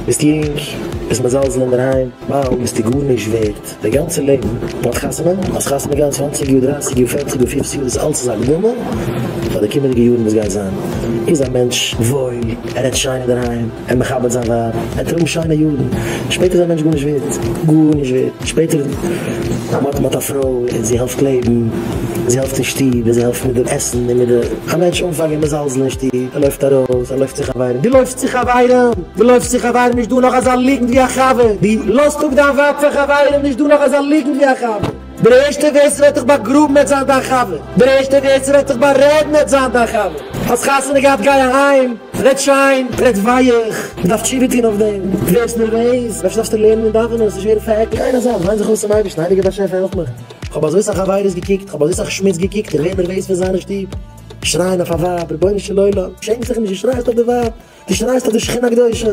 ביסט יונג, ביסט מזלזל אינדערהיים, באלד ביסטו גארנישט ווערד, די גאנצע לעבן, מען האט חתונה, האסט חתונה געהאט צוואנציג יאר, דרייסיג יאר, פערציג יאר, פופציג יאר, דאס אלץ איז א הקדמה פאר די קומענדיגע יארן וואס גייט זיין. איז א מענטש וואויל, ער רעדט שיין אינדערהיים, ער מכבד זיין ווייב, ער וועט האבן שיינע יארן, שפעטער איז א מענטש גארנישט ווערד, גארנישט ווערד, שפעטער מען האט א פרוי און זי העלפט לעבן, זי העלפט אין שטוב און זי העלפט מיט די עסן און מיט די, א מענטש אנפאנגען מזלזל אין שטוב, ער לויפט ארויס, ער לויפט צו חברים, דו לויפסט צו חברים, דו לויפסט צו חברים, נישט דא נאך אזא ליגנט ווי א חבר, דו לאזט אפ דיין ווייב פאר חברים, נישט דא נאך אזא ליגנט ווי א חבר, דער ערשטער ווער ס'וועט דיך באגראבן וועט זיין דיין חבר, דער ערשטער ווער ס'וועט דיך בארעדן וועט זיין דיין חבר, האסט חתונה געהאט גיי אהיים. רעד שיין, רעד ווייך, מען דארף תשובה טון אויף דעם, דו ווערסט נערוועז, אפשר דארפסטו לערנען און דאווענען, עס איז שווער פאר גיי אין א זייט, וויין זיך אויס צום אייבערשטן, הייליגער באשעפער העלף מיך, איך האב אזוי סאך עבירות געקוקט, איך האב אזוי סאך שמוץ געקוקט, איך ווער נערוועז פון זיין אין שטוב, שרייען אויף א ווייב, רבונו של עולם, שעמסט זיך נישט, דו שרייסט אויף די ווייב, דו שרייסט אויף די שכינה הקדושה.